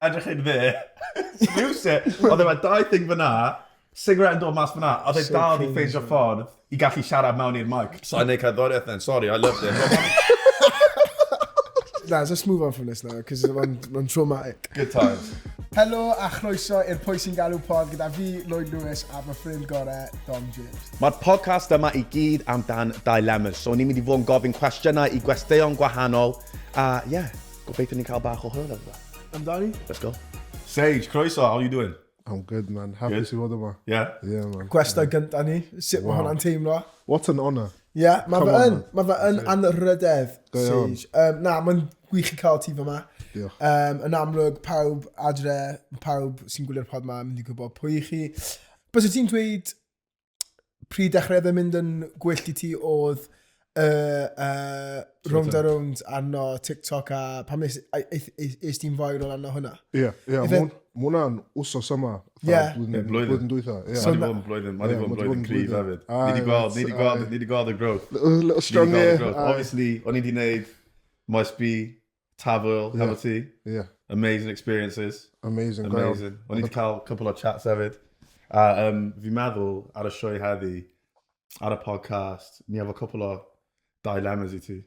Edrych yn dde. Rhywsut, oedd e fel dau thing fyna, cigarette yn dod mas fyna, oedd e So dal di cringe, ffeindio man. ffordd i gallu siarad mewn i'r mic. So I neud cerddoriaeth then, sorry, I loved it. Na, let's move on from this now, cos mae'n ma traumatic. Good times. Helo a chroeso i'r Pwy Sy'n Galw pod gyda fi, Lloyd Lewis, a fy ffrind gorau, Dom James. Mae'r podcast yma i gyd amdan dilemmas, so ni'n mynd i fod yn gofyn cwestiynau i gwesteion gwahanol, a ie, yeah, gobeithio ni'n cael bach o hwyl efo fe. Amdani? Let's go. Sage, croeso, how are you doing? I'm good, man. Happy i fod yma. Yeah? Yeah, man. Gwestai gynta ni, sut mae hwnna'n teimlo? What an honour. Ie, yeah, mae Come fe on, yn, man. mae fe yn anrhydedd, Go iawn. Sage. Na, mae'n gwych i cael ti fyma. Diolch. Yn amlwg, pawb adre, pawb sy'n gwylio'r pod ma yn mynd i gwybod pwy i chi. Byse ti'n dweud pryd dechreuodd e mynd yn gwyllt i ti oedd y Rownd a Rownd arno TikTok a pam es, es ti'n viral arno hwnna? Ie, ie. Ife- Mae hwnna'n wsos yma. Ie. Blwyddyn, Ie, blwyddyn. blwyddyn dwytha. Ie. Mae 'di bod yn blwyddyn, mae 'di Ie, bod yn ma' 'di blwyddyn bod yn cryf blwyddyn. hefyd. Ni 'di Aye, gweld, ni 'di gweld, aye. ni 'di gweld y growth. Little, little Ni 'di strong gweld y here. growth. Aye. Obviously, o'n i 'di wneud Maes B, Tafwyl, hefo ti. Ie. Amazing experiences. Amazing. go iawn. Amazing. O'n i wedi cael couple o chats hefyd. A fi'n meddwl ar y sioe heddi, ar y podcast, ni efo couple o dilemmas i ti.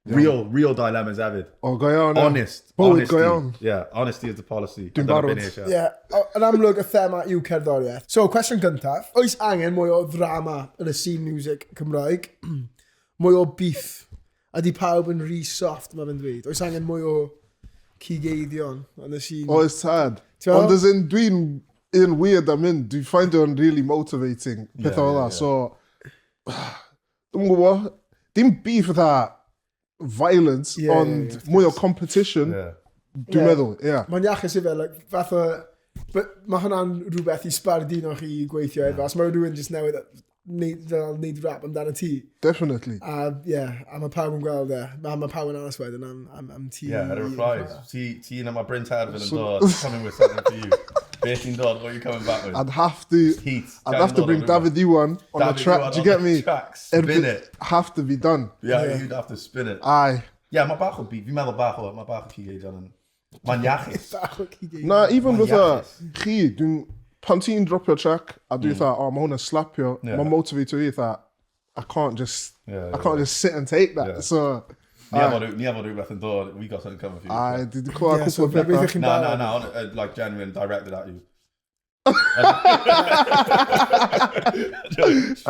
Real, real dilemmas hefyd. O, go iawn. ie. Honest. Bywyd honesty. go iawn. Yeah, honesty is the policy. Dwi'n A dyna barod. be ni eisiau. Ie, yeah, yn amlwg y thema yw cerddoriaeth. So, cwestiwn gyntaf. Oes angen mwy o ddrama yn y scene music Cymraeg? Mwy o beef? Ydy pawb yn rhy soft, mae fe'n dweud? Oes angen mwy o cigeidion yn y scene? Oes tad. Ti'n meddwl? Ond as in, dwi'n un weird am hyn. Dwi'n find o'n really motivating. Pethau fel 'na. So, dwi'n gwybod. Dim beef fatha violence, Ie, ie, ond ie, wrth mwy o competition, Yeah. dwi'n meddwl. Ie. Mae'n iachus i fe, like, fath o... But mae hwnna'n rhywbeth i sbarduno chi i gweithio efo. Os mae rhywun jyst newydd neud, fel, neud rap amdano ti. Definitely. A ie, yeah, a mae pawb yn gweld e. Mae ma pawb yn aros wedyn am ti. Yeah, y replies. Ti un am Bryn Terfel yn dod, coming with something for you. Beth ti'n dod, what are you coming back with? I'd have to, Heat. I'd have to bring David Iwan on Dafydd the track. Iwan Do you on get the me? track. It'd Spin it. Have to be done. Yeah, you'd have to spin it. Aye. Yeah, mae bach o beef. Fi'n meddwl bach o, mae bach o cigeidion yn... Mae'n iachus. Bach o cigeidion. Na, even Mae'n fatha, iachus. chi, dwi'n, pan ti'n dropio track, a dwi'n fatha, oh, mae hwnna'n slapio, Yeah. mae'n motivatio fi, fatha, I can't just, Yeah, I can't just sit and take that. Yeah. So, Ni efo rhywbeth yn dod, we got something coming for you. aye, dwi wedi clywed Yeah, cwpl so o fe bethau. beth chi'n Na, na, barod. na, like genuine directed at you. Straight beef,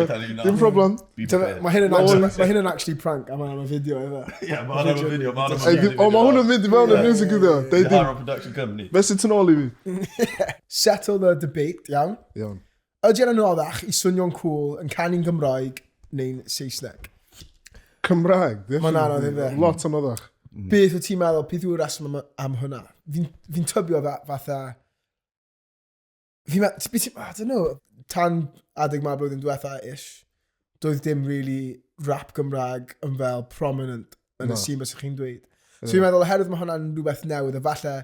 telling you now. Dim problem. Be Dyna- prepared. Mae hyn yn actually, mae hyn yn actually prank a mae'n am y fideo efo. Yeah, mae hwnna'n video, mae hwnna'n Hey, O, mae hwnna'n mynd i mewn y music video. Deud dim. Our production company. Beth sy'n tu nôl i fi? Settle the debate, iawn. Iawn. Ydy e'n anoddach i swnio'n cool yn canu'n Gymraeg neu'n Saesneg? Cymraeg, definitely. Mae'n anodd, ife? Lot anoddach. Beth wyt ti'n meddwl, beth yw'r reswm am hwnna? Fi'n fi tybio fatha... Fi'n meddwl, beth ti'n, I don't know, tan adeg ma blwyddyn diwetha-ish, doedd dim really rap Gymraeg yn fel prominent yn y Na. scene bys chi'n dweud. So fi'n meddwl, oherwydd mae hwnna'n rhywbeth newydd, a falle,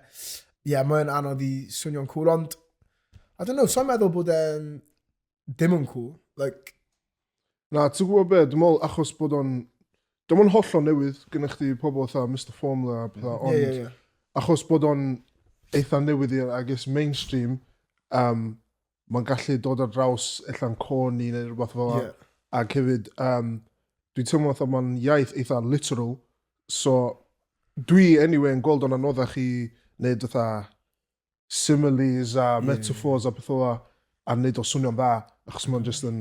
ie, yeah, mae'n anodd i swnio'n cool, ond, I don't know, so'n meddwl bod e'n dim yn cool. Like, Na, ti'n gwybod be, dwi'n meddwl achos bod o'n... Dwi'n meddwl hollol newydd gyda chdi pobl fatha Mr Formula a pethau, ond ie, ie, ie. achos bod o'n eitha newydd i, I guess, mainstream, mae'n gallu dod ar draws ella'n corny neu rhywbeth fel 'na. Ac hefyd, dwi'n teimlo fatha mae'n iaith eitha literal, so dwi anyway yn gweld o'n anoddach i wneud fatha similes a metaphors a pethau fel 'na, a wneud o swnio'n dda, achos mae'n just yn,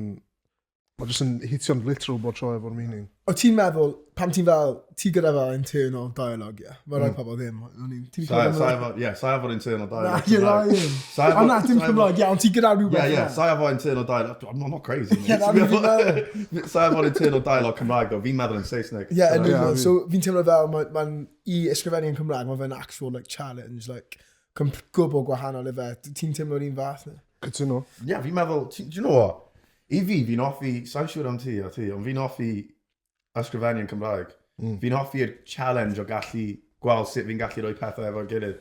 mae'n just yn hitio'n literal bob tro efo'r meaning. O ti'n meddwl, pam ti'n fel, ti gyda fel internal dialogue, ie? Mae rai pobl ddim. O'n Ti'n Sai clywed am sai hwnna? efo, yeah, sai efo'r internal Na, dialogue. you're lying. Sai efo- O na, dim sai efo- Cymraeg, ie, ond ti gyda rhywbeth. Yeah, yna. sai efo internal dialogue. I'm not crazy, mate. Yeah, na, fi'n meddwl. Sai efo'r internal dialogue Cymraeg, though. Fi'n meddwl yn Saesneg. Ie, yn Ie, union. fi- So fi'n teimlo fel, mae'n i ysgrifennu yn Cymraeg, mae fe'n actual like, challenge, like, gwbl gwahanol i fe. Ti'n teimlo'r un fath ne? Cytuno. Yeah, fi'n meddwl, do you know what? I fi, fi'n hoffi, sa'n siŵr am ti a ti, ond fi'n hoffi ysgrifennu yn Cymraeg. Fi'n hoffi'r challenge o gallu gweld sut fi'n gallu rhoi pethau efo'r gilydd.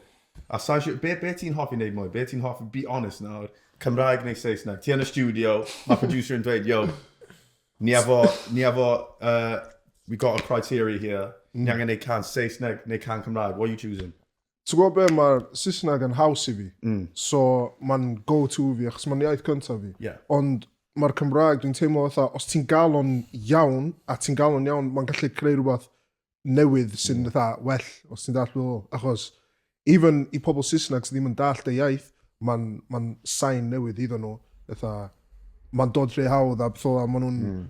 A sa'n siŵr, be ti'n hoffi wneud mwy? Be ti'n hoffi, be honest nawr, Cymraeg neu Saesneg? Ti yn y studio, mae producer yn dweud, yo, ni efo, we got a criteria here, ni angen neud cân Saesneg neu cân Cymraeg, what are you choosing? Ti'n gwybod be, mae'r Saesneg yn haws i fi. So, mae'n go-to fi, achos mae'n iaith cyntaf fi. Ond mae'r Cymraeg, dwi'n teimlo fatha, os ti'n gael o'n iawn, a ti'n gael o'n iawn, mae'n gallu creu rhywbeth newydd sy'n fatha well, os ti'n dallt be dwi'n feddwl. Achos, even i pobl Saesneg sydd ddim yn dallt y iaith, mae'n ma sain newydd iddyn nhw. Fatha, mae'n dod rhy hawdd a beth fel 'na, maen nhw'n...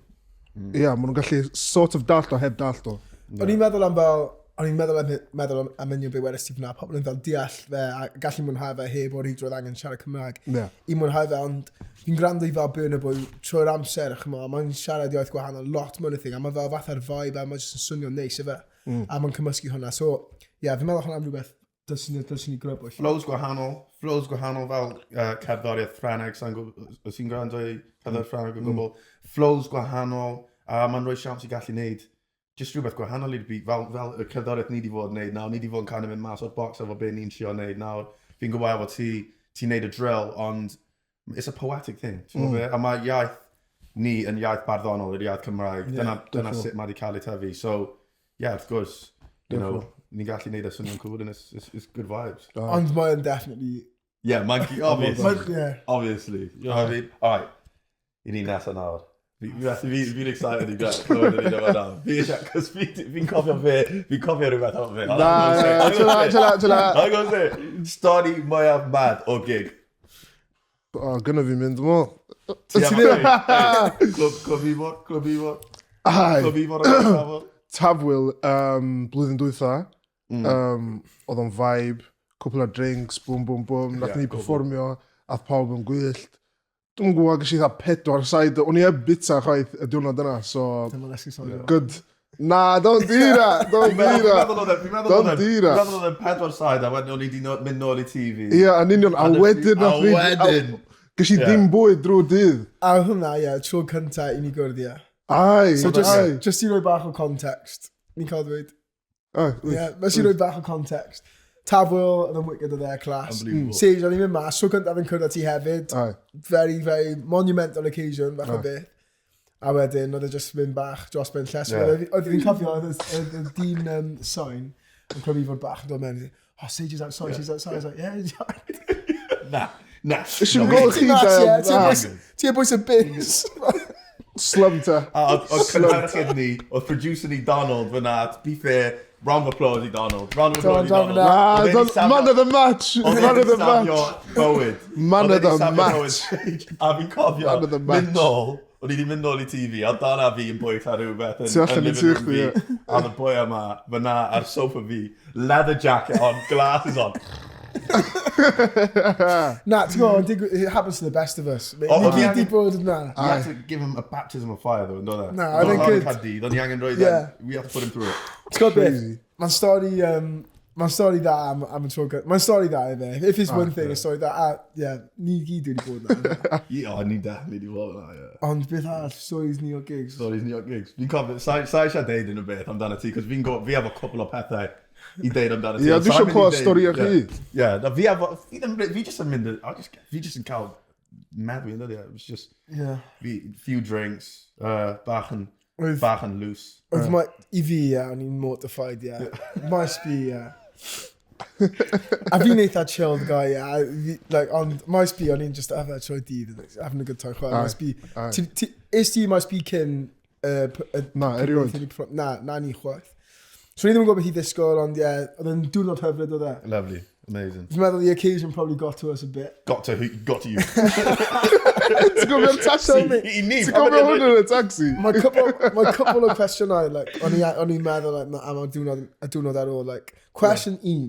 Ia, maen nhw'n gallu sort of dallt o heb dallt o. O'n i'n meddwl am fel, o'n i'n meddwl am union be wedest ti fyna, pobl yn fel deall fe a gallu mwynhau fe heb o reidrwydd angen siarad Cymraeg i mwynhau fe, ond fi'n gwrando i fel Burna Boy trwy'r amser, ch'mo, mae'n siarad iaith gwahanol lot mwy na thing, a mae fel fatha'r vibe a mae jyst yn swnio neis ife, a mae'n cymysgu hwnna. So, ie, yeah, fi'n meddwl hwnna'n rhywbeth dylswn ni grybwyll. Flows gwahanol fel cerddoriaeth Ffrangeg, sa'n gwybod, os ti'n gwrando i cerddoriaeth Ffrangeg o gwbl. Flows gwahanol, a mae'n rhoi siawns i gallu neud just rhywbeth gwahanol i'r byd, fel y cerddoriaeth ni wedi fod yn neud nawr, ni wedi fod yn kind of mynd mas o'r box efo be ni'n trio neud nawr. Fi'n gwybod efo ti, ti'n neud y drill, ond it's a poetic thing, ti'n gwybod be? A mae iaith ni yn iaith barddonol, yr iaith Cymraeg. Dyna sut mae wedi cael ei tyfu. So, yeah, wrth gwrs, ni'n gallu neud y swnio'n cool and it's good vibes. Ond mae'n definitely Yeah, mae'n, obviously. Obviously. You know what I mean? Alright. I ni nesaf nawr. Fi'n excited i glywed yr un yma nawr. Fi eisiau, cos fi'n cofio fe, fi'n cofio rhywbeth am fe. Na, na, chill out, chill out, chill out. I'm gonna say, stori mwyaf mad o gig. O, gynna fi mynd, dwi'n meddwl. Ti am Hey, Clwb Ifor, Clwb Ifor, Ai, Clwb Ifor yn Tafwyl. Tafwyl, blwyddyn dwytha. Oedd o'n vibe, cwpl o drinks, boom, boom, boom. Nath ni performio, ath pawb yn gwyllt. Dwi'n gwybod, ges i dda pedwar side, o'n i heb bita chwaith y diwrnod yna, so Dyma lesgu sonio. Good. Na, don't do that, don't do Fi'n that. meddwl oedd e, fi'n meddwl Don't oedd e, do fi'n that. meddwl oedd e'n pedwar side a wedyn o'n i wedi mynd nôl i TV. Ie, yn union, a wedyn A nath fi wedyn. Ges i ddim bwyd drwy dydd. A hwnna, ie, tro cynta i ni gwrdd, ie. Ai, So just, ai. just i roi bach o context, ni'n cael dweud. Ai, Ie, nes i roi bach o context. Tafwyl, oedd yn wicked oedd e, class. Unbelievable. Sage, o'n i'n mynd mas, tro cyntaf yn cwrdd â ti hefyd. Ai. Very, very monumental occasion, bach o beth. A wedyn, oedd e just mynd bach dros ben llestri. Oedd fi'n cofio, oedd y dyn sain yn clywed fod bach yn dod mewn. "Oh, Sage is outside, Sage is outside." I was like, "Yeah." Na. Nes i'm gweld chi Ti mas, da. ie, ti ar bwys y bins. Slum ta. A oedd cynhyrchydd ni, oedd producer ni Donald fyna, to be fair, round of applause i Donald. Round of applause i Donald, Donald. Na, Oedd e 'di man of the match. Oedd e Man 'di of the safio match. bywyd. Man Oedd e of 'di the safio match. bywyd. A fi'n cofio, Man of the match. mynd nôl, o'n i wedi mynd nôl i TV, a dyna fi yn bwyta rhywbeth yn, Tu allan yn i living tŷ room chdi, fi. A y boi yma, fyna ar sofa fi, leather jacket on, glasses on. Na, ti'n gwybod, it happens to the best of us. Ni O, gyd di bod yna. We had to give him a baptism of fire, though, ynddo? Na, I think good. Caerdydd, o'n i angen rhoi we had to put him through it. Ti'n gwybod beth? Crazy. Mae'n stori dda am y tro cyntaf. Mae'n stori dda i fe. If it's one thing, it's stori dda. A, yeah, ni gyd wedi bod yna. Yeah, oh, ni definitely di bod yna, yeah. Ond beth arall, stories ni o gigs. Stories New York gigs. Fi'n cofio, sa eisiau deud unrhyw beth amdano ti, cos fi'n gwybod, fi efo cwpl o pethau i deud amdano ti. Ie, Ond dwi sa isio i'n mynd i clywed deud- stori o chi. Ie, na fi efo, fi ddim, fi just yn mynd, fi just yn cael meddwi, yn dydi? It was just, fi, few drinks, bach yn loose. Oedd ma, i fi, ie, o'n i'n mortified, ie. Maes B, ie. A fi'n eitha chilled guy, ie. A like, ond Maes B, o'n i'n just yfed trwy dydd, like, having a good time, chwarae. Maes B. Is ti Maes B cyn Na, erioed. Na, ni chwaith. So ni ddim yn gwybod beth i ddisgwyl, ond ie, oedd yn diwrnod hyfryd oedd e. Lovely, amazing. Fi'n meddwl the occasion probably got to us a bit. Got to, who, got to you. Ti'n gofio'r taxi? I ni, Ti'n gofio hwn yn y taxi? Mae cwpl o cwestiynau, like, o'n i'n meddwl, like, am y diwrnod ar ôl, like, cwestiwn un,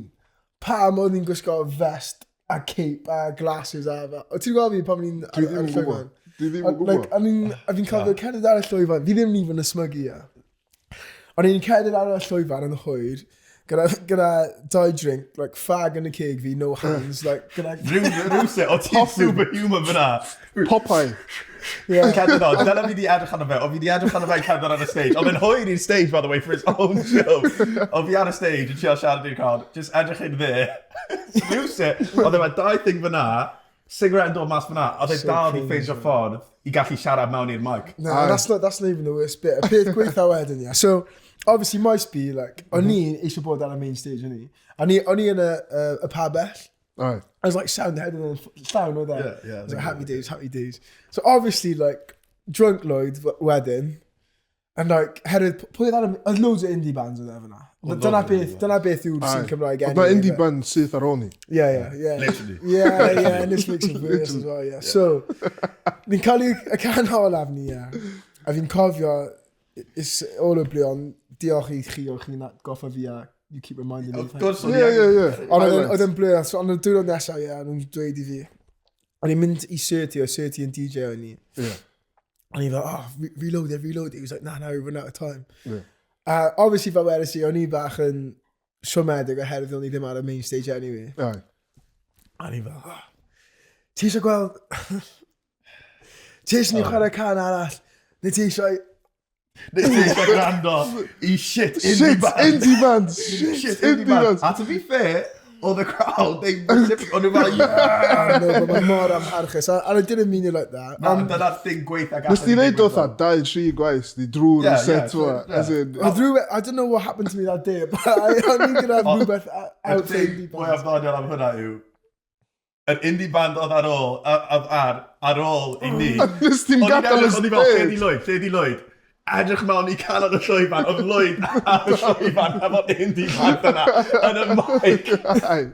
pam oedd ni'n gwisgo vest a cape a glasses a fel, o ti'n gweld fi pan o'n i'n Dwi ddim ar yn y gwybod. llwyfan? Dwi ddim yn Like, gwybod. a fi'n cofio cerdded ar y llwyfan, fi ddim yn even ysmygu, ia. O'n i'n cerdded ar y llwyfan yn hwyr, gyda dau drink, like, fag yn y ceg fi, no hands, like, gyda, Rhywsut, o ti'n superhuman fyna. Popeye. Yeah. Cerdded o, dyna fi di edrych arno fe, o fi di edrych arno fe cerdded ar y stage. Oedd e'n hwyr i'r stage, by the way, for his own show. O fi ar y stage yn trio siarad i'r crowd, just edrych yn dde. Rhywsut, oedd e'n dau thing fyna. Cigarette yn dod mas fyna, oedd e So dal di cringe, ffeindio ffordd i gallu siarad mewn i'r mic. No, that's not even the worst bit. Y peth gweitha wedyn, yeah. So, obviously, Maes B, like, o'n i eisiau bod ar y main stage, o'n i. O'n i yn y pabell. Aye. I was like sound head and llawn oedd e. Yeah, I was like, happy days, happy days. So obviously, like, drunk Lloyd wedyn, and like, herwydd, pwy oedd ar y... Oedd loads o indie bands oedd e fyna. Oedd Dyna loads o beth, indie dyna beth yw'r scene Cymraeg Oedd na anyway, indie ife? band syth ar ôl ni. Yeah. Literally. Yeah, and this makes it worse as well, yeah. So, ni'n cael y can olaf ni, yeah. A fi'n cofio, it's all oblion, diolch i chi o chi'n atgoffa fi a you keep reminding me. Of course, o'n i Yeah. Ond oedd Highlights. oedd yn blur, so ond y diwrnod nesaf, yeah, nhw'n dweud i fi. O'n i'n mynd i Surty, o Surty yn DJ o'n i. O'n i fel, oh, reload it, reload it. He was like, nah, we run out of time. Obviously, fel wedes i, o'n i bach yn siomedig oherwydd o'n i ddim ar y main stage anyway. Aye. A ni fel, oh, ti eisiau gweld... ti eisiau ni chwarae can arall? Neu ti eisiau... Neu ti eisiau gwrando i shit indie Shit, band. indie band. Shit, Shit, indie band. A to be fair, oedd y crowd, they o'n nhw fel, yeah. Oh, no, but mae mor amharchus. And I didn't mean it like that. Na, dyna'r thing gweitha Nes ti ddeud digwydd oedd dau, tri gwaith, di drwy'r set yeah, fo. yeah. As in, I threw it, I don't know what happened to me that day, but o'n i'n gyda rhywbeth Y out for thing indie mwyaf bands. ddoniol am hwnna yw, yr indie band oedd ar ôl, oedd ar ôl i ni. Nes ti'n O'n i'n gadael y edrych, o'n i fel, lle di stage. Lloyd, lle di Lloyd? Edrych mewn i canol y llwyfan, oedd Lloyd ar y llwyfan efo'r indie band yna yn y mic. Aye.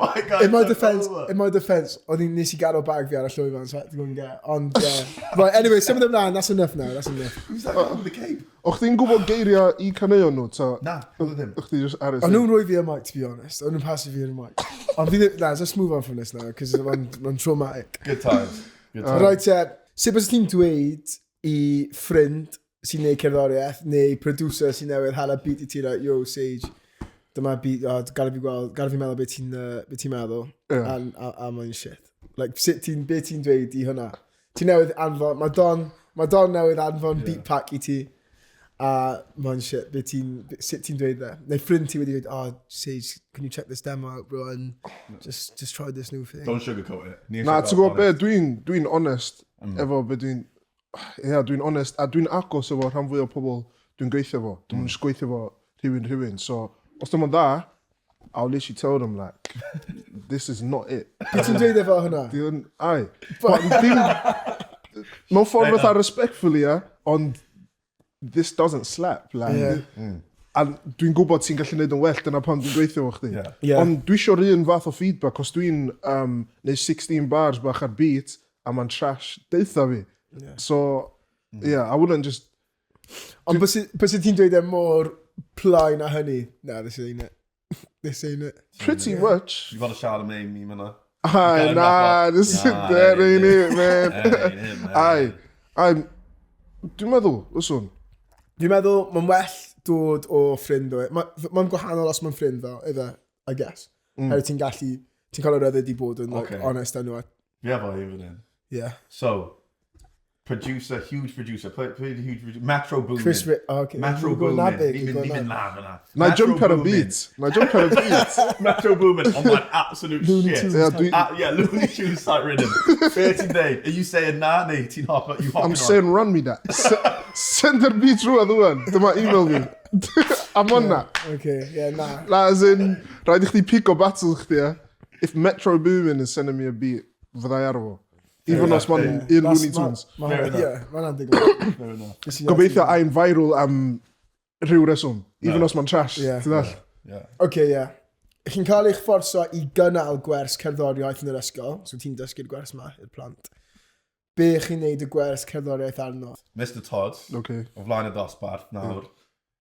My God, In my so defence, cool. in my defence, o'n i'n nes i gadael bag fi ar y llwyfan, so I had to go and get it. Ond, right, anyway, symud ymlaen, that's enough now, that's enough. Who's that guy with the cape? O'ch ti'n gwybod geiriau i caneuon nhw, ta? Na, oedd e ddim. O'ch ti just ar y O'n nhw'n rhoi fi y mic, to be honest. O'n nhw'n paso fi y mic. Ond fi ddim, nah, let's move on from this now, because mae'n traumatic. Good times. Good times. Right, sut bys ti'n dweud i ffrind sy'n neud cerddoriaeth, neu producer sy'n newydd hala beat i ti, like, yo, Sage, dyma beat, oh, gada fi gweld, gada fi meddwl beth ti'n be ti'n meddwl, a mae'n shit. Like, sut ti'n, be ti'n dweud i hwnna? Ti'n newydd anfon, mae Don newydd anfon beat pack i ti, a mae'n shit, be ti'n, sut ti'n dweud e? Neu ffrind ti wedi dweud, oh, Sage, can you check this demo out, bro, and just try this new thing. Don't sugarcoat it. Ni Na, eisiau ti'n gwybod be, honest. dwi'n honest efo be dwi'n... Ia, dwi'n honest, a dwi'n agos efo rhan fwy o pobl dwi'n gweithio efo. Dwi'n mm. gweithio efo rhywun. So, os dim ond dda, I'll literally tell them, like, this is not it. Be ti'n dweud efo hwnna? Dwi'n, ai. But dim, mewn ffordd fatha respectfully, ia, ond this doesn't slap. Like, A dwi'n gwybod ti'n gallu neud yn well, dyna pam dwi'n gweithio efo chdi. Ond dwi eisiau'r un fath o feedback, os dwi'n neud 16 bars bach ar beat, a mae'n trash, deutha fi. So, yeah, I wouldn't just... Ond bys ti'n dweud e mor plaen a hynny? Na, this ain't it. This ain't it. Pretty much. You've got a Charlemagne meme yna. Aye, Gotta nah, wrap up. this Nah, that ain't it, man. That ain't it, man. Aye, aye, dwi'n meddwl, listen, Fi'n meddwl, mae'n well dod o ffrind o e. Mae'n gwahanol os mae'n ffrind fel, ife, I guess. Herwydd ti'n gallu, ti'n cael y ryddid i bod yn like, honest â nhw. Fi efo un fan hyn. So, producer, huge producer, play the huge producer, Metro Boomin. Chris Rick, oh, okay. Metro You're going Boomin. that big, Ni'n you're going mynd that- lan fyna. Na i Metro jump ar y Boomin. beat. Na i jump ar y beat. Metro Boomin on my absolute Looney shit. Tunes Yeah, dwi- Yeah, Looney Tunes type rhythm. 13 day. Are you saying na neu ti'n hop, you hopping I'm on? saying run me that. Send yr beat rwan rwan. Dyma email fi. I'm on that. Okay, yeah, nah. Na, as in, rhaid i chdi pick o battles chdi, yeah? If Metro Boomin is sending me a beat, fyddai ar fo. Even os ma'n un Looney Tunes. Fair enough. Yeah, mae'n digon. Fair enough. Gobeithio I'm viral am rhyw reswm. Even os ma'n trash. Yeah. Ti'n dall? Yeah. Okay, yeah. Chi'n cael eich fforso i gynnal gwers cerddoriaeth yn yr ysgol, so ti'n dysgu'r gwers yma i'r plant. Be chi'n neud y gwers cerddoriaeth arno? Mr Todd, o flaen y dosbarth nawr,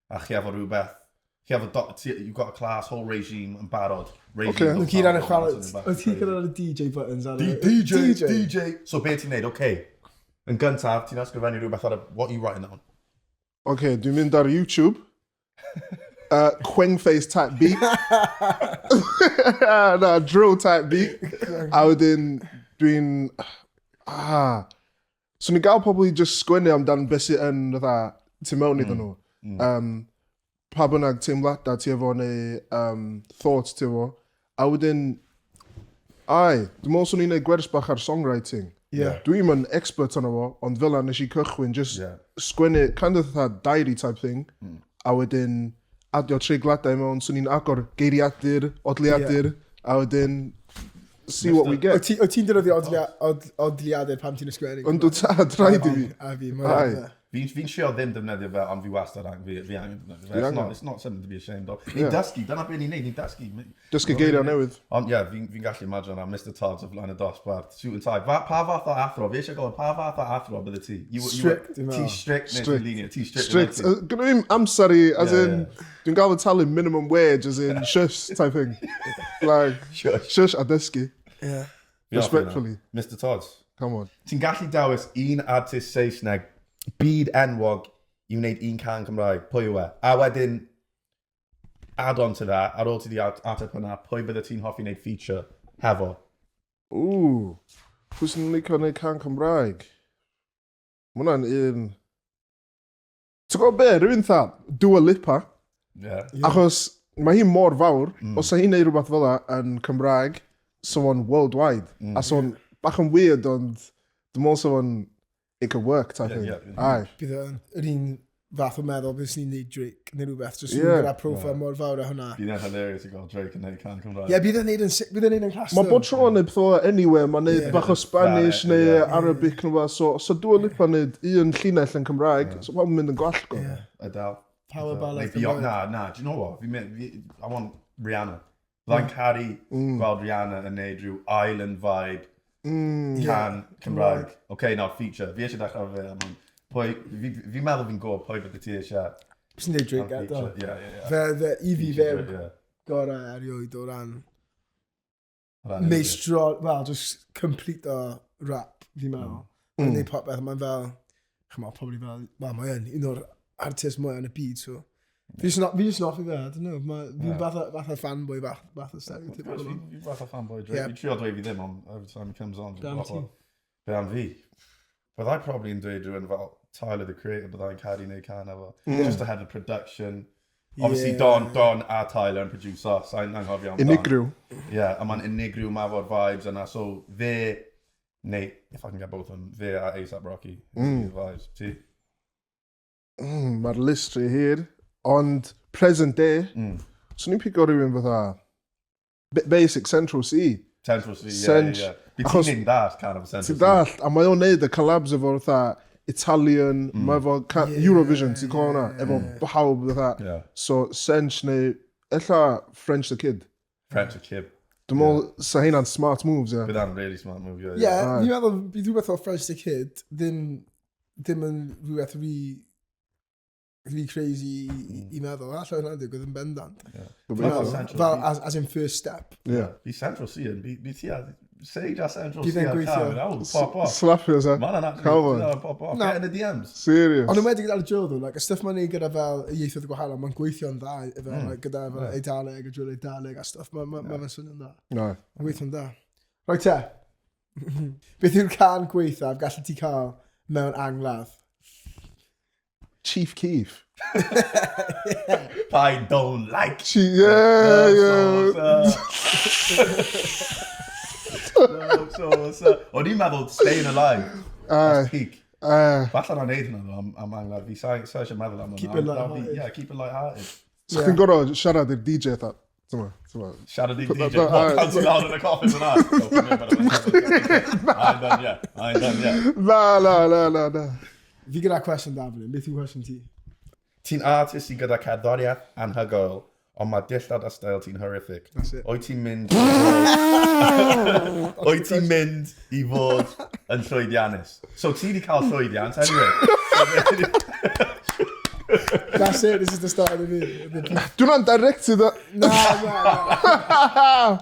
a chi efo rhywbeth, chi efo, you've got a class, whole regime yn barod. Regime Okay. Oedd ti'n ar y chwarae, something bach oedd ti'n crazy. gyda'r DJ buttons ar y... DJ, DJ. So be ti'n neud, okay. Yn gyntaf, ti'n ysgrifennu rhywbeth ar y, what are you writing down? Okay, dwi'n mynd ar YouTube. Quengface type beat. Na, drill type beat. A wedyn, dwi'n... Ah. So ni'n gael pobl i just sgwennu amdan beth sydd yn fatha tu mewn iddyn nhw. Pa bynnag teimladau ti efo neu thoughts ti efo. A wedyn, Ai, dwi'n meddwl swn i'n neud gwers bach ar songwriting. Yeah. Dwi'm yn expert arno fo, ond fel 'na nes i cychwyn, just Yeah. sgwennu, kind of fatha diary type thing, a wedyn adio treigladau mewn, swn i'n agor geiriadur, odliadur, a wedyn see what we Wyt get. ti'n defnyddio odliadur pam ti'n ysgrifennu? Ond dwi tad, rhaid i fi. A fi, Aye. mae'n Fi'n fi trio ddim defnyddio fe, ond fi wastad angen, fi angen defnyddio fe. Fi It's angen. not something to be ashamed of. Ni'n dysgu, dyna beth ni'n neud, ni'n dysgu. Dysgu geiriau newydd. Ond ie, yeah, fi'n fi gallu imagine am Mr Todd o flaen y dosbarth, suit and tie. Pa fath o athro? Fi eisiau gweld pa fath o athro bydde ti? Strict, dwi'n Ti meddwl. strict neu ti'n Strict. lenient? Ti strict. Strict. neu ti? Gyda fi'm amser i, as Yeah, in, yeah. dwi'n gael fy talu minimum wage, as in, shush type thing. Like, Shush. shush a dysgu. Yeah. Fi hoffi hwnna. Respectfully. Mr Todd. Come on. Ti'n gallu dewis un artist Saesneg, byd enwog, i wneud un can Cymraeg, pwy yw e? A wedyn, add on to that, ar ôl ti di ateb hwnna, pwy bydde ti'n hoffi wneud feature hefo? Ooh, pwy sy'n licio wneud can Cymraeg? Ma' hwnna'n un... Ti'n gwybod be, rhywun tha, Dua Lipa, Yeah. achos mae hi mor fawr, os sa hi'n neud rhywbeth fel 'na yn Cymraeg, so fo'n worldwide. A so fo'n bach yn weird, ond dwi'n meddwl so fo'n, it could work type thing. Aye. Bydd o'n yr un fath o meddwl beth sy'n neud Drake neu rhywbeth, just Yeah. gyda profile mor fawr a hwnna. Bydd e'n hilarious i gael Drake yn neud can Cymraeg. Ie, bydd e'n neud yn bydd e'n neud yn class Mae bod tro yn neud pethau anyway, mae'n neud bach o Spanish neu Yeah. Arabic neu rhywbeth, so Dua Lipa neud un llinell yn Cymraeg, so pawb yn mynd yn gwallgo. Adele. Power ballad Neu Beyonce. Cymraeg. Na, na, do you know what? I want Rihanna. Byddai'n caru gweld Rihanna yn neud rhyw island vibe can Cymraeg. Okay, now feature. Fi eisiau dechrau fe am hwn. Pwy, fi'n meddwl fi'n gwybod pwy bydde ti eisiau. Sy'n neud Drake am eto. feature. Yeah. Fe, i fi fe Feature, yeah. gorau erioed o ran O ran meistrol, well, just complete o rap, fi'n meddwl. Mae'n neud popeth, mae'n fel, ch'mo, probably fel, wel, mae yn un o'r artist mwy yn y byd, so. Fi jyst yn hoffi fe, I don't know, fi'n fath o fanboy, fath o stereotypical. Fi'n fath o fanboy Drake. Yeah. Fi'n trio dweud fi ddim, ond every time he comes on, Be am ti? Be am fi? Byddai probably yn dweud rhywun fel Tyler, the Creator, byddai'n caru neud can efo. Just ahead of production. Obviously, Yeah. Don a Tyler yn producer, sa'n anghofio am Don. Unigryw. Yeah, a mae'n unigryw mae fo'r vibes yna. So, fe, neu, if I can get both of them, fe a A$AP Rocky. The vibes. Ti? Mae'r list rhy hir, ond present day, swn i'n pigo rhywun fatha basic Central Cee. Central Cee, yeah, Cench. yeah. Fi Achos- ti'n neud that kind of Central Ti'n Cee. dallt, a mae o'n neud y collabs efo fatha Italian, mae efo Eurovision, ti'n cofio hwnna? Efo pawb fatha. Yeah. So Cench neu ella French the Kid. French the Kid. Dwi'n meddwl sa hynna'n smart moves, yeah. Bydd that really smart move, yeah. Yeah, Aye. fi'n meddwl, bydd rhywbeth o French the Kid, ddim yn rhywbeth rhy crazy i meddwl. Alla hwnna'n digwydd yn bendant. Fel Central Fel, C. as in first step. Yeah. Fi Central Cee yn, fi ti a Sage a Central Bydd C e'n ar gweithio. can, that would pop off. Slapio, sa. Man, actually, Come on. that would pop off. Na. Get in the DMs. Serious. Ond yn wedi gyda'r drill though, like, y stuff mae'n neud gyda fel y ieithoedd gwahanol, mae'n gweithio'n dda, efo, like, gyda fel Eidaleg, y drill Eidaleg a stuff, mae'n ma, ma fe'n swnio'n dda. No. Mae'n gweithio'n dda. Right te, beth yw'r can gweithaf gallu ti cael mewn angladd? Chief Keef. I don't like. Chief, yeah, yeah. So, o'n i'n meddwl Staying Alive. That's peak. Falle na'n neud hwnna am angladd. Fi sa eisiau meddwl am hwnna. Keep it light-hearted. Yeah, keep it light-hearted. So chdi'n gorfod siarad i'r DJ tha. Tyma, tyma. Siarad i'r Put DJ. that- What, aye. cancel out in the coffin for that? I ain't done yet. I ain't done yet. Na, na, na, na, na. Fi gyda cwestiwn da fan hyn, beth yw cwestiwn ti? Ti'n artist sy'n gyda cerddoriaeth anhygoel, ond mae dillad a style ti'n horrific. That's it. Wyt ti'n mynd... Wyt ti'n mynd i fod yn llwyddiannus? So ti di cael llwyddiant, anyway. That's it, this is the start of the video. The Dwi'n directed that. Na, na, na.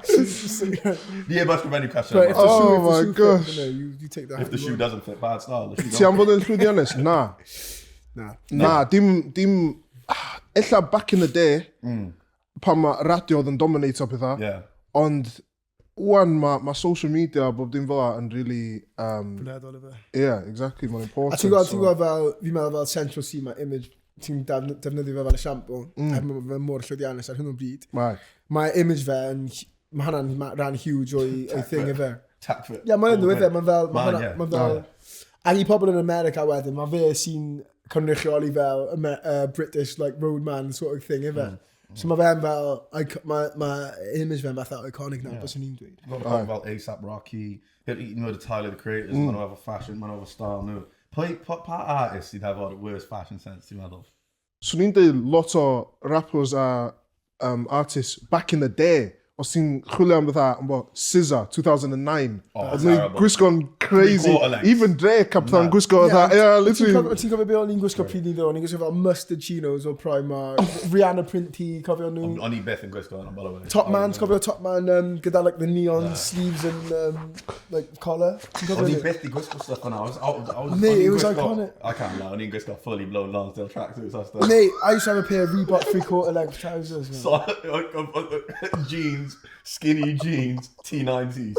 Ni heb ysgrifennu cwestiwn But if the yma. Oh shoe, if the my shoe gosh. Fit, you, know, you take that. If the shoe doesn't fit, bad style. The shoe Ti am don't fod yn llwyddiannus? Na. Na. Na, dim, ella back in the day, pan mae radio oedd yn dominate o pethau, fit. Yeah. ond wan mae ma social media a bob dim fel 'a yn really, Bledol ife. yeah, exactly, mae'n important. A ti'n gweld, ti'n gweld fel, fi'n meddwl fel Central Cee, mae image, ti'n defnyddio fe fel esiampl, mm. mae fe mor llwyddiannus ar hyn o bryd. Mae. Mae image fe yn Mae hwnna'n rhan huge o'i thing efe. Tacfit. Ie, mae'n nhw efe, mae'n fel... Mae'n Mae'n fel... Ac i pobl yn America wedyn, mae fe sy'n cynrychioli fel British like roadman sort of thing efe. So mae fe'n fel, mae image fe'n fatha iconic nawr, byswn i'n dweud. Lot o pobl fel A$AP Rocky, hyd yn oed y Tyler, the Creators, mm. maen nhw efo fashion, maen nhw efo style nhw. Pwy, pa artist sydd efo'r worst fashion sense, ti'n meddwl? Swn i'n dweud lot o rappers a artists back in the day, os ti'n chwilio am fatha, am bo, SZA, 2009. Oh, Oedd nhw'n terrible. gwisgo'n crazy. Three-quarter length. Even Drake a pethau'n gwisgo fatha, yeah, literally. Ti'n cofio beth o'n i'n gwisgo pryd ni ddo? O'n i'n gwisgo fel mustard chinos o Primark, Rihanna print tee, cofio nhw? O'n i byth yn gwisgo yna, by the way. Top Man, ti'n cofio Top Man gyda like the neon sleeves and like collar? Ti'n cofio O'n i hynny? byth i gwisgo stuff yna. I was, Mate, o'n i'n it was gwisgo- iconic. I can't lie, o'n i'n gwisgo fully blown Lonsdale tracksuits a stuff. Mate, I used to have a pair of Reebok three-quarter length trousers, man. So, jeans, skinny jeans, T90s.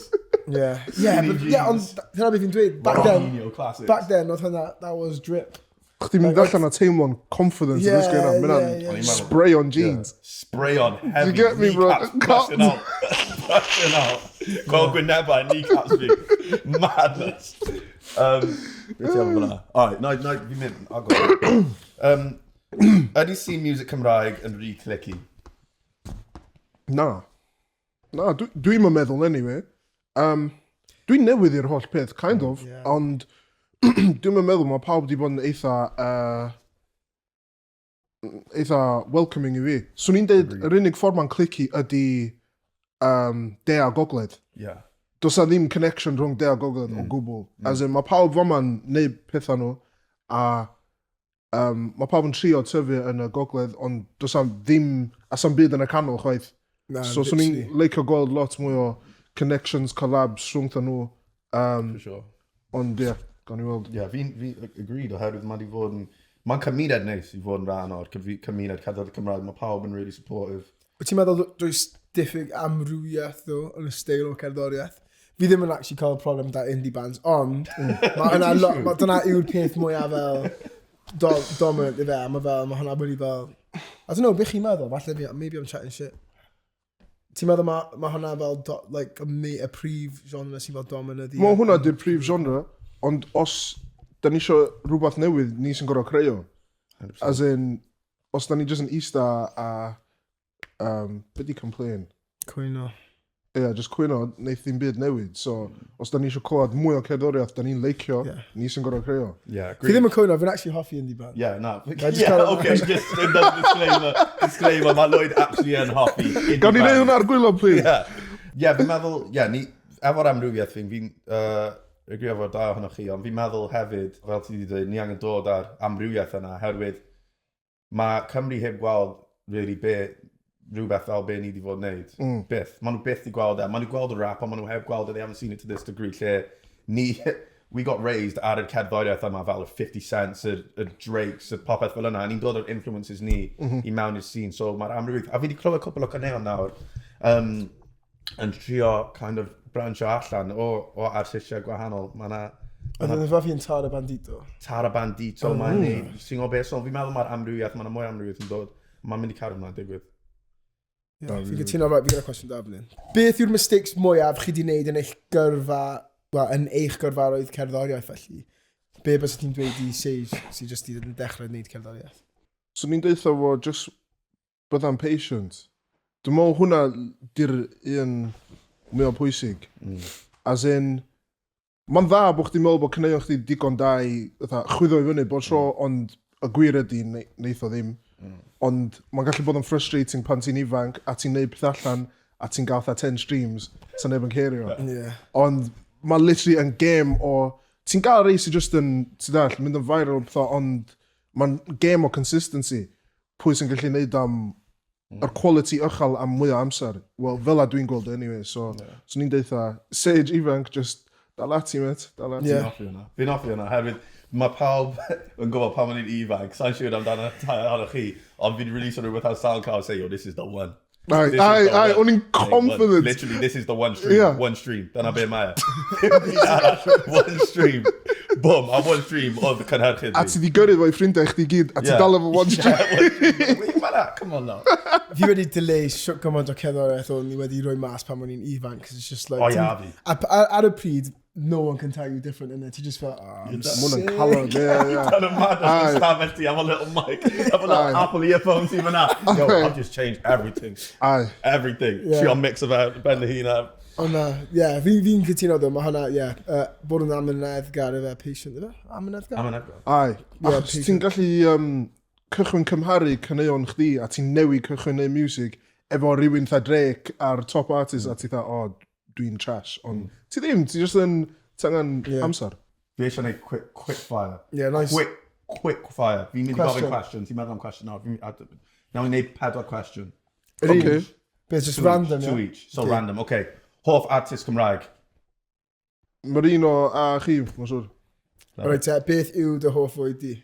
Yeah, Skinny but yeah, ond jeans. dyna beth fi'n dweud. Back then, Ronaldinho classics. back then, oedd hwnna, that was drip. Chdi'n mynd allan a teimlo'n confident yn gwisgo yna. Mynd yeah. O'n i'n meddwl- spray on jeans. Spray on heavy. You get me, bro? Kneecaps busting out. Busting out. Gweld gwynebau, kneecaps fi. Madness. Beth ti am fyna? Alright, na, fi'n mynd. I'll go. Ydy scene music Cymraeg yn rhy clicky? Na. Na, dwi'n yn meddwl anyway. Dwi'n newydd i'r holl peth, kind of, ond dwi'n yn meddwl mae pawb di bod yn eitha welcoming i fi. Swn i'n deud, yr unig ffordd mae'n clicky ydy de a gogledd. Does na ddim connection rhwng de a gogledd o gwbl. As in, mae pawb fama'n neud pethau nhw, a mae pawb yn trio tyfu yn y gogledd, ond does na ddim, a sa'm byd yn y canol chwaith. Na, So, swn i'n literally. leicio gweld lot mwy o connections, collabs rhwngthyn nhw. For sure. Ond ie, yeah, gawn ni weld. Yeah, fi agreed oherwydd mae di fod yn... Mae'n cymuned neis i fod yn rhan o'r cymuned cerddoriaeth Cymraeg. Mae pawb yn really supportive. Wyt ti'n meddwl does diffyg amrywiaeth ddo yn y steil o cerddoriaeth? Fi ddim yn actually cael problem da indie bands, ond mae hwnna dyna yw'r peth mwyaf fel dominant i fe, a mae fel, mae hwnna wedi fel... I don't know, beth chi'n meddwl? Falle fi, maybe I'm chatting shit. Ti'n meddwl mae hwnna fel, like, y prif genre sy'n fel dominant i... Mae hwnna di'r prif genre, ond os da ni isio rhywbeth newydd, ni sy'n gorfod creu o. 100%. As in, os da ni jyst yn eista a, be di complain? Cwyno. Ie, yeah, just cwyno, neith ddim byd newid. So, os da ni eisiau clywed mwy o cerddoriaeth da ni'n leicio, ni sy'n gorfod creu o. Yeah, Fi ddim yn cwyno, fi'n actually hoffi indie band. Yeah, na. just Yeah, okay, just another disclaimer. Disclaimer, mae Lloyd actually yn hoffi indie Gawn ni bands. neud hwnna ar gwaelod, please? Yeah, fi'n meddwl, yeah, ni, efo'r amrywiaeth fi'n agree efo'r dau ohonoch chi, ond fi'n meddwl hefyd, fel ti wedi dweud, ni angen dod ar amrywiaeth yna, oherwydd mae Cymru heb gweld really be, rhywbeth fel be ni wedi fod yn neud. Byth. Maen nhw byth wedi gweld e. Maen nhw gweld y rap, ond maen nhw heb gweld e. They haven't seen it to this degree lle ni, we got raised ar y cerddoriaeth yma fel y 50 Cents, y Drakes, y popeth fel yna. A ni'n dod o'r influences ni i mewn i'r scene. So mae'r amrywiaeth... A fi wedi clywed cwpl o caneuon nawr yn trio kind of brancho allan o artistiau gwahanol. Mae yna Oedd yn fel fi'n Tara Bandito. Tara Bandito, mae'n neud, ti'n gwybod beth, so fi'n meddwl mae'r amrywiaeth, mae'n mwy amrywiaeth yn dod. Mae'n mynd i cario ymlaen digwydd. Yeah, fi'n cytuno, right, fi gyda cwestiwn da fan hyn. Beth yw'r mistakes mwyaf chi wedi wneud yn eich gyrfa, well, yn eich gyrfaroedd cerddoriaeth felly? Be bysa ti'n dweud i Sage sy'n just i yn dechrau wneud cerddoriaeth? So ni'n deutha fo, just bydda'n patient. Dwi'n meddwl hwnna di'r un mwy o pwysig. As in, mae'n dda bod chdi'n meddwl bod caneuon chdi digon da i fatha, chwyddo i fyny bob tro, ond y gwir ydy, neith o ddim. Ond mae'n gallu bod yn frustrating pan ti'n ifanc a ti'n neud peth allan a ti'n gael fatha 10 streams, sa neb yn cerio. Ond mae literally yn game o... Ti'n gael rei sy'n just yn, ti'n dall, mynd yn viral o pethau, ond mae'n game o consistency. Pwy sy'n gallu neud am yr quality uchel am mwy o amser. Wel, fel a dwi'n gweld o anyway, so, so ni'n deutha, Sage ifanc, just dal ati, mate, dal ati. Yeah. Fi'n hoffi hwnna. Fi'n hoffi hwnna, herwydd mae pawb yn gwybod pan maen nhw'n ifanc, sa'n siŵr amdano ohonoch chi, ond fi'n release rhywbeth ar SoundCloud say, yo, this is the one. Aye, This is aye, the aye, one. o'n i'n Like, one. confident. Literally, this is the one stream. Yeah. One stream. Dyna be mae e. One stream. Boom, a one stream oedd y cynhyrchydd A ti di gyrru fo i ffrindiau chdi gyd, a ti dal efo one stream. Wait, man, come on now. Fi wedi delay shwt gymaint o cerddoriaeth o'n i wedi rhoi mas pan o'n i'n ifanc, cos it's just like... O, ia, fi. Ar y pryd, no one can tell you different, innit? Ti just fel, oh, I'm Ma' hwnna'n sick. calon, ie, ie. Kind of mad Aye. as stafell ti, efo little mic, efo little Aye. Apple earphones i fyna. Yo, I've just changed everything. Aye. Everything. Yeah. Trio mix of ben dy hun a... Ond na, ie, fi'n cytuno ddo, mae hwnna, ie, bod yn amyneddgar efe, patient, efe? Amyneddgar? Amyneddgar. Aye. Ie, Achos ti'n gallu cychwyn cymharu caneuon chdi a ti'n newid cychwyn neud music efo rhywun tha Drake a'r top artist a ti tha, oh, dwi'n trash. Ond ti ddim, ti just yn, ti angen amser. Fi eisiau gwneud quick, quick fire. Yeah, nice. Quick, quick fire. Fi'n mynd i gofyn Question. cwestiwn. Ti'n meddwl am cwestiwn nawr. Nawn ni wneud pedwar cwestiwn. Yr un. Okay. Beth, just Two random, each, two ie? each. So random, okay. Hoff artist Cymraeg. Mae'r un o a chi, mae'n siŵr. Alright, te, beth yw dy hoff fwyd di?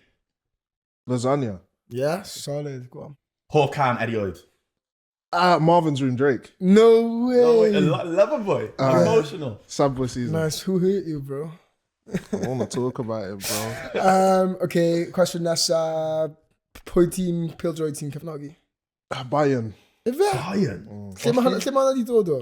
Lasagna. Yeah, solid, go on. Hoff can erioed. Ah, Marvin's Room Drake. No way! No, wait, lover boy. Emotional. Sad boy season. Nice, who hurt you, bro? I wanna talk about it, bro. Okay, cwestiwn nesa. Pwy tîm pêl-droed ti'n cefnogi? Ah, Bayern. Ife? Bayern. Lle mae hwnna lle ma hwnna 'di dod o?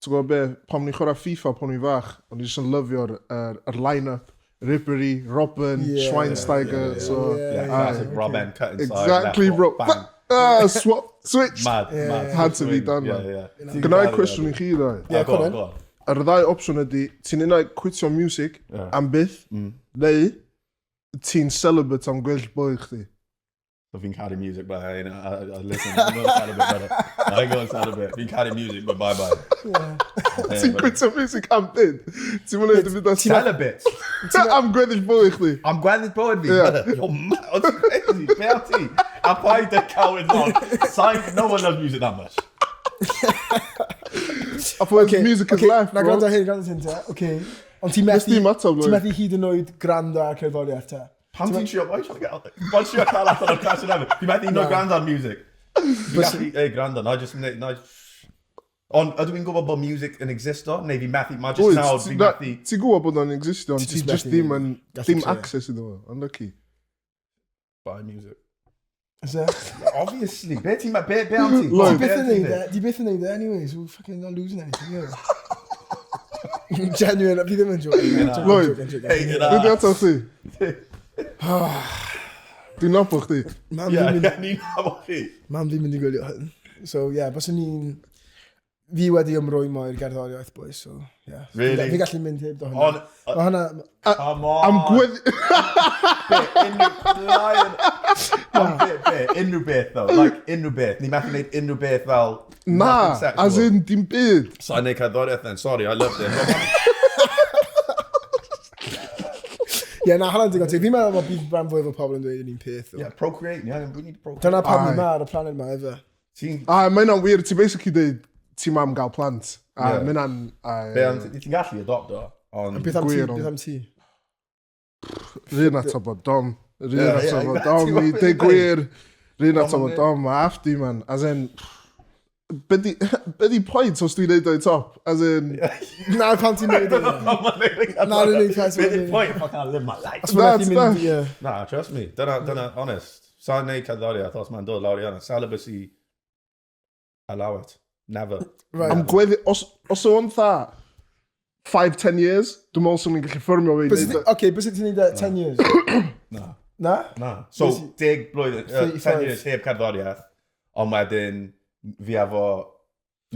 Ti'n gwybod be, pan ni'n chwarae FIFA pan ni'n fach, o'n i jyst yn lyfio'r yr line-up. Ribery, Robben, Yeah. Schweinsteiger, Yeah, so... yeah, Yeah, yeah. classic Robben cut inside. Exactly, left bro. foot, Bang. Ah, swap, switch. Mad, mad. Had to be Swing. done, Yeah, man. yeah. Gynna i cwestiwn i chi, ddo. Yeah, Go go on, on. go on. Yr ddau opsiwn ydy, ti'n unai quitio music am byth, neu ti'n celibate am gwell boi chdi. So fi'n caru music, but I listen, I'm going celibate, brother. I ain't going celibate. Fi'n caru music, but bye-bye. Ti'n quitio music am byth? Ti'n mynd i fynd Celibate? am gweddill boi chdi? Am gweddill bywyd fi? Yeah. Brother, you're mad. It's crazy. Be am ti? A paid y coward on. Sign, no one loves music that much. I thought music is life, Na, bro. gwrando hyn, gwrando hyn te. Okay. Ond ti'n Nes methu... di ymateb, Ti'n Lloyd? methu hyd yn oed gwrando ar cerddoriaeth te. Pam ti'n trio... Why you trying to get out? Pam ti'n trio cael allan o'r cwestiwn efo? Fi'n methu hyd yn oed gwrando ar music. Fi'n gallu... Ei, gwrando, na just... Na, ond ydw i'n gwybod bod music yn existo? Neu fi'n methu... Mae just Wyt, nawr fi'n methu... Ti'n gwybod bod o'n existio, ond Ti ti just just methu ddim yn... gallu Dim trio. access iddo fo, unlucky. Buy music. Is it? Obviously. Be ti'n... Be am ti? Lloyd. Ti byth yn Be am neud e, ti byth yn neud e anyway, so we're fucking not losing anything, yeah. Genuine, fi ddim yn joking. I'm Lloyd. joking, joking. Hey, Dwi di atal chdi? Dwi'n nabod chdi. Mam Yeah, fi'n mynd, yeah, ni'n nabod chi. mam fi'n mynd i gwylio hyn. So, yeah, byswn ni'n... Fi wedi ymrwymo i'r gerddoriaeth, boys, so, yeah. Really? Fi gallu mynd heb do hwnna. Ond... Mae hwnna... Come on. Am gwedd... Be, unrhyw... Lion. Ond be, be, unrhyw beth, though. Like, unrhyw beth. Ni methu gwneud unrhyw beth fel... Na, nothing sexual. as in, dim byd. So I neud cerddoriaeth then, sorry, I loved it. Ie, na, hwnna'n digon teg. Fi'n meddwl bod bydd rhan fwyaf o pobl yn dweud yr un peth. though. Yeah, procreate, yeah, we need to procreate. Dyna pam ni Aye. ma ar y planet ma, efe. Ti'n... A mae hynna'n wir, ti basically dweud, ti'n mam gael plant. A Yeah. mae hynna'n... Be am ti? Ti'n gallu adopto, ond... Beth am ti? Gwir, ond- Beth am ti? Rhyn ato bod dom. Rhyn Yeah, ato yeah, bod exactly dom. I what dweud fi'n gwir. Rhyn ato Dom bod yn dom. Mae afti, man. As in... Be di, be di point os dwi'n neud o'i top? As in... Na, pam ti'n neud e? Na, yr unig peth Be di'r point if I can't live my life? Os mae'n Na, mynd, na. ie. Na, trust me. Dyna, honest. Sa'n neud cerddoriaeth os mae'n dod lawr i hwnna. Celibacy, allow it. Never. Right. Am gweddi... Os o'n tha 5-10 years, dwi'n meddwl swn i'n gallu ffyrmio fi. Bys ti- Oce, bys ti'n neud e 10 years? Na. Na? Na. So, Bys- 10 blwyddyn, 10 35. years heb cerddoriaeth, ond wedyn fi efo...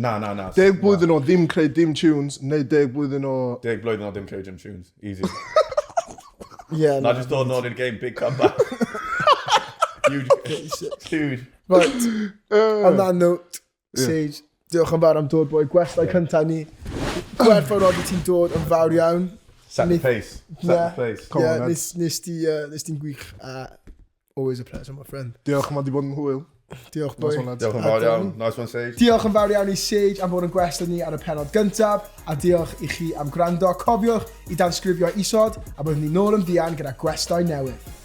Na, na, na. 10 blwyddyn o ddim creu dim tunes, neu 10 blwyddyn o... 10 blwyddyn o dim creu dim tunes. Easy. Ie, Na, na. just dod nôl i'r game, big comeback. Huge. Huge. Right, on that note, Sage, diolch yn fawr am dod, boi. Gwestai cyntaf ni. Gwerthfawrogi ti'n dod yn fawr iawn. Set the Nith- pace. Set Yeah. the pace. Come yeah, on, lads. nes ti'n gwych. Always a pleasure, my friend. Diolch, mae di bod yn hwyl. Diolch, boi. Nice one, lads. Diolch yn fawr iawn. Nice one, Sage. Diolch yn fawr iawn i Sage am fod yn gwestai ni ar y pennod gyntaf, a diolch i chi am gwrando. Cofiwch i dansgrifio isod, a byddwn ni nôl yn fuan gyda gwestai newydd.